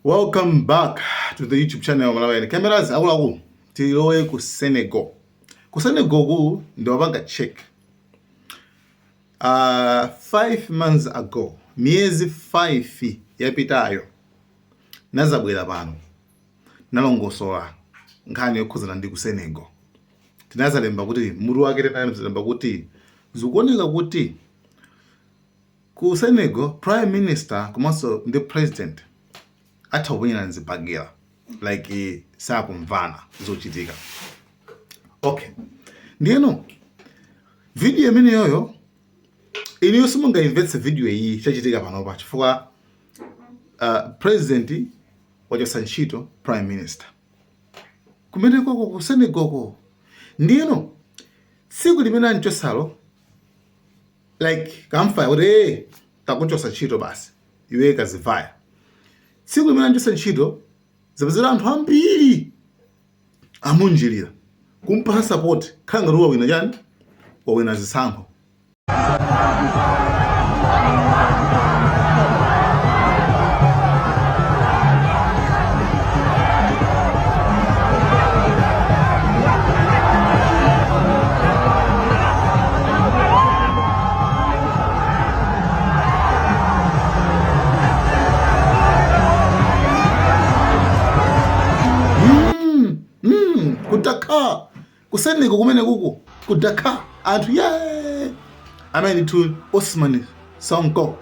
Welcome back to the YouTube channel Malawi Cameras. Akuluakulu, tilowe ku Senegal. Ku Senegal ku ndiwapanga check. 5 months ago, miyezi 5 yapitayo, nazabwera pano nalongosola nkhani yokhuzana ndi ku Senegal. Tinazalemba kuti mutu wake, tinazalemba kuti zikuoneka kuti ku Senegal prime minister komanso ndi president atha kuponyera zibakera, like sakumvana zochitika. Okay, ndiyeno video imeneyoyo iniyo simungayimvetse video iyi chachitika panopa, chifukwa president wachotsa ntchito prime minister kumenekoko ku Senegoko. Ndiyeno tsiku limene anchosalo, like kamfaya kuti, "Hey, takuchosa ntchito basi, iwe kazivaya." Tsiku limene anchosa ntchito, zapezera anthu ambiri amunjirira kumpasa support, khala ngati wawina chani, wawina zisankho. Ku Dakar, ku Senegal kumene kuko ku Dakar, anthu ye amene ndithu Ousmane Sonko,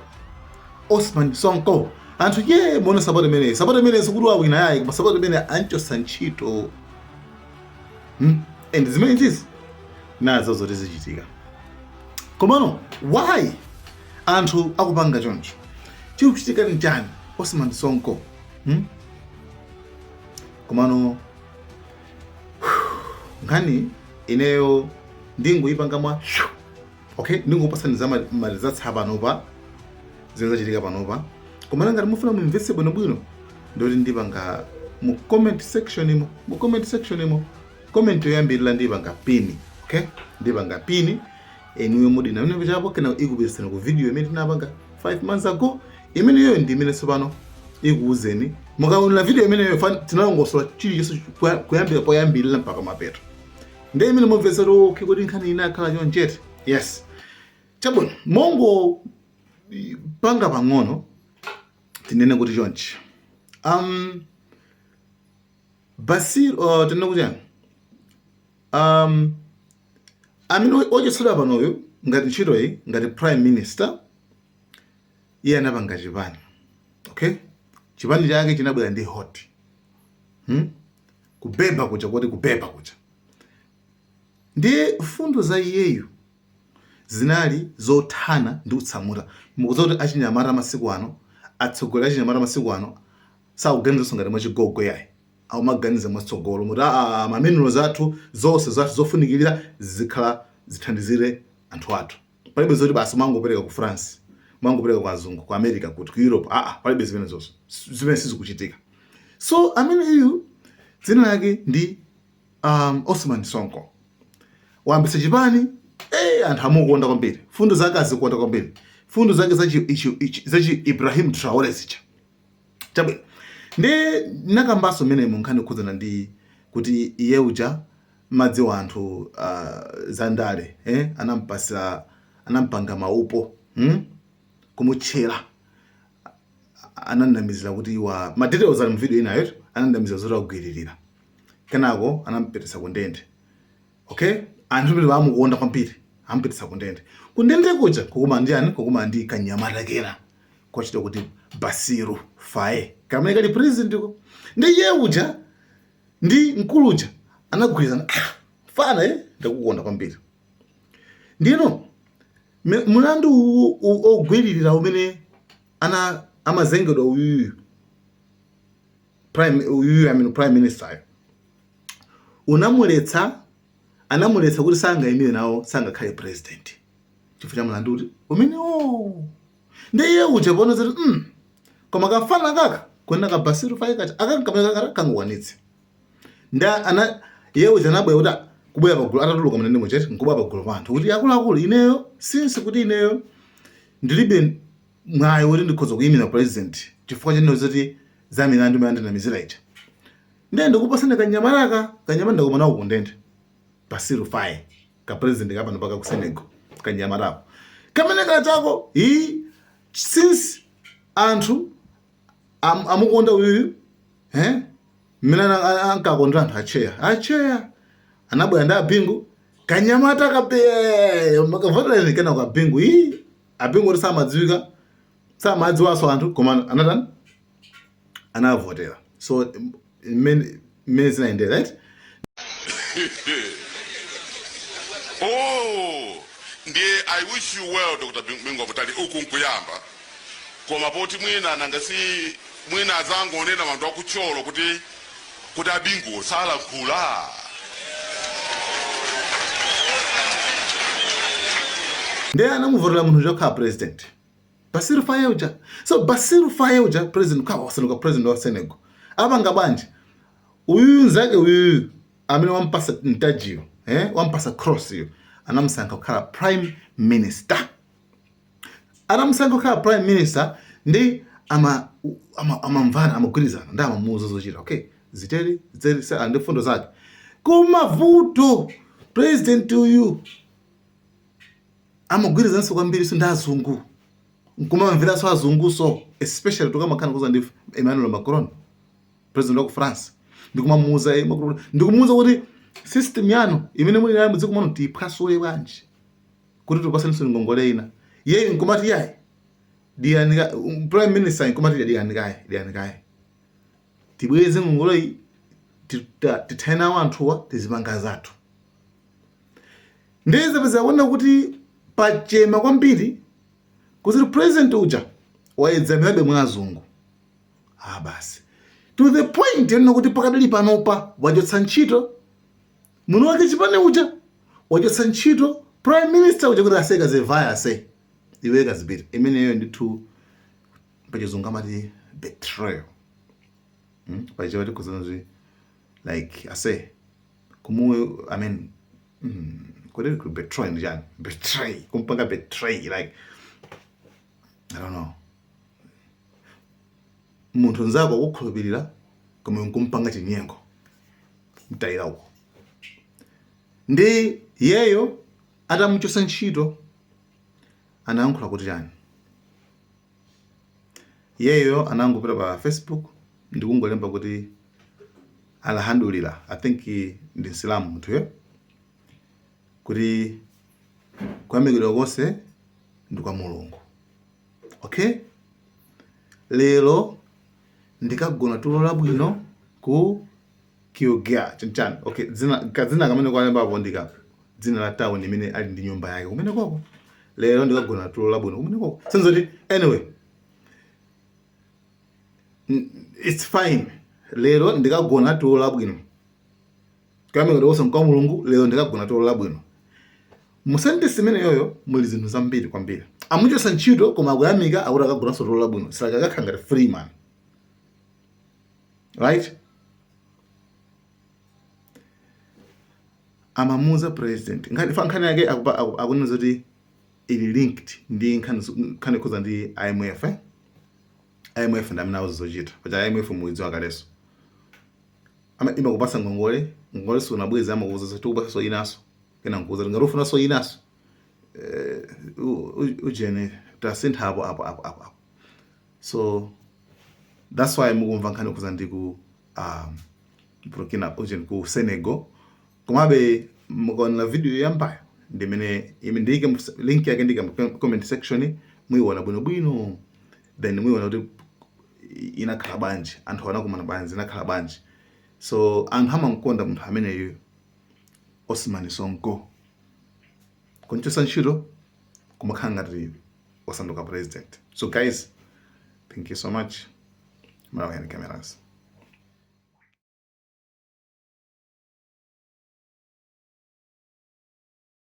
Ousmane Sonko, anthu ye muone support imene, support imene sikuti wawina yayi, koma support imene anchosa ntchito, And zimene zizi nazo zoti zichitika. Komano why anthu akupanga choncho? Chikuchitika ni chani? Ousmane Sonko, Komano nkhani ineyo ndingoyipanga mwa, okay, ndingopasani za malizatsa panopa, zimene zachitika panopa. Komano ngati mufuna mumvetse bwinobwino, ndoti ndipanga mu comment section imo, mu comment section imo, comment yoyambirira ndipanga pin. Okay, ndipanga pin, inuyo mudina amene chapo kena ikupezesani ku video imene tinapanga 5 months ago. Imeneyo ndi imene tsopano ikuwuzeni. Mukaonera video imeneyo, tinalongosola chilichonse kuyambira poyambirira mpaka mapeto. Ndi imene mumvetsa kuti, okay, kuti nkhani ina akhala chonchete. Yes, chabwino, mongo panga pang'ono tinene kuti chonchi, Basir, tinene kuti yani, amene ochotsedwa panoyo ngati ntchito iyi ngati prime minister, iye anapanga chipani. Okay, chipani chake chinabwera ndi hot, Kubeba kuja, kuti kubeba kuja ndi fundo za iyeyu zinali zothana ndi utsamunda. Mukudziwa kuti achinyamata masiku ano, atsogoleri achinyamata masiku ano sakuganizanso ngati mwachigogo yayi, akumaganiza mwatsogolo muti aa, ma minerals athu, zonse zathu zofunikirira zikhala zithandizire anthu athu. Palibe zoti basi mwangopereka ku France, mwangopereka ku azungu, ku America, kuti ku Europe. Aa, palibe zimene zonso, zimene sizikuchitika. So amene iyu dzina lake ndi Ousmane Sonko, wayambitsa chipani. Anthu amukonda kwambiri, fundo zake azikonda kwambiri, fundo zake zachi zachi Ibrahim Traore zija. Chabwino, ndi nakambanso mmenemo nkhani kukhudzana ndi kuti iye uja madziwa anthu zandale, eh? Anampasa, anampanga maupo, Kumutchera, ananamizira kuti wa ma details ali mu video inayo, ananamizira zoti akugwiririra, kenako anampititsa ku ndende. Okay, anthu amene amukonda kwambiri ampititsa ku ndende. Ku ndende kuja kukuma ndi ani? Kukuma ndi kanyamata kena kochita kuti Basiru Faye, kamene kali president ko. Ndi iye uja ndi mkulu uja anagwirizana, "Ah, fana, eh, ndakukonda kwambiri." Ndino mulandu uwu ogwiririra umene ana amazengedwa uyuyu prime uyuyu, I mean prime minister, unamuletsa, anamuletsa kuti sangayimire nawo, sangakhale president chifukwa cha mlandu kuti umenewo. Ndi iye uja pona zati, koma kafana kaka kwenda ka Basiru Faye kacha akankamene kakata kangokwanitse." Ndi ana iye uja anabwera kuti kubwera pagulu atatuluka mndende muchete, nkubwera pagulu pa anthu kuti, "Akuluakulu, ineyo since kuti ineyo ndilibe mwayi woti ndikhoza kuyimira president chifukwa chaneno zoti Za milandu imene andinamizira ija. Ndiye ndikupasani kanyamaraka, kanyamata ndakumana nako kundende. Bassirou Faye, ka president kapano paka ku Senegal, kanyamarako. Kamene kachako, hi, since anthu amukonda uyuyu, eh? Mmene ankakondera anthu acheya. Acheya anabwera ndi abingu kanyamata kape makavoterani kena kwa bingu ii abingu kuti samadziwika samadziwanso anthu koma anatani anavotera so mmene zinayendera right. Oh, ndiye I wish you well Dr. Bingu wa Mutharika uku nkuyamba koma poti mwina nanga si mwina azangonena anthu aku Thyolo kuti kuti abingu salankhula. Ndiye anamuvotera munthu uja kukhala president Bassirou Faye uja. So Bassirou Faye uja president kukhala wasanduka president wa Senegal. Apanga bwanji? Uyuyu nzake uyuyu amene wampasa mtajiyo, eh, wampasa cross iyo, anamusankha kukhala prime minister. Atamusankha kukhala prime minister ndi ama amamvana amagwirizana ndi amamuuza zochita okay zitere zitere sa ndi mfundo zake. Koma vuto president uyu amagwirizananso kwambirinso ndi azungu nkumamveranso azunguso especially tukamakhala kuza ndi Emmanuel Macron president wa ku France ndikumamuuza Macron ndikumuuza kuti system yanu imene muli nayo mudziko muno tiyiphwasule bwanji kuti tikupaseninso ngongole ina iyeyo nkumati yayi dikirani prime minister nkumati dikirani kaye dikirani kaye tibweze ngongole iyi tithane nawo anthuwa tizipanga zathu. Ndiye zapeza kuona kuti pachema kwambiri kuti president uja wayedzamirabe mwa azungu. Ah basi. To the point yonena kuti pakadali panopa wachotsa ntchito mwini wake chipani uja wachotsa ntchito prime minister uja kuti ase kazivaya ase iwe kazipita imeneyo ndithu pachizungu amati betrayal pachichewa tikhoza kuti like ase kumu I mean kodi ku betray ndi chani betray kumpanga betray like I don't know munthu nzako akukhulupirira koma nkumpanga chinyengo mtayira uko ndi yeyo atamuchosa ntchito anayankhula kuti chani Iyeyo anangopita pa Facebook ndikungolemba kuti Alhamdulillah, I think ndi Msilamu munthuyo, kuti kuyamikidwa konse ndi kwa Mulungu. Okay? Lero ndikagona tulo labwino ku Kyogya chanchani. Okay, dzina kadzina kamene kwalembapo ndika dzina la town imene ali ndi nyumba yake kumene koko. Lero ndikagona tulo labwino kumene koko. Senzoti anyway it's fine. Lero ndikagona tulo labwino. Kuyamikidwa konse kwa Mulungu, lero ndikagona tulo labwino. Mu sentence imeneyoyo muli zinthu zambiri kwambiri. Amuchotsa ntchito koma akuyamika akuti akagonanso tulo labwino. Sakakakhala ngati free man. Right? Amamuuza president nkhani fa nkhani yake akunena zoti ili linked ndi nkhani nkhani yokhudza ndi IMF eh? IMF ndi amene auza zochita paja IMF muidziwa kalenso imakupasa ngongole ngongole sunabweze amakuuza zoti tikupasanso inanso kena nkuuza ngati ufunanso inanso eh, ujene tasintha apo apo apo apo apo so that's why mukumva nkhani yokhudza ndi ku Burkina ujeni ku Senegal komabe mukaonera video yoyambayo ndimene ndiyike link yake ndiyika mu comment section muyiona bwinobwino then muyiona kuti inakhala bwanji anthu anakumana bwanji inakhala bwanji so anthu amamkonda munthu ameneyu Ousmane Sonko kumchotsa ntchito kumakhala ngati wasanduka president so guys thank you so much Malawian cameras.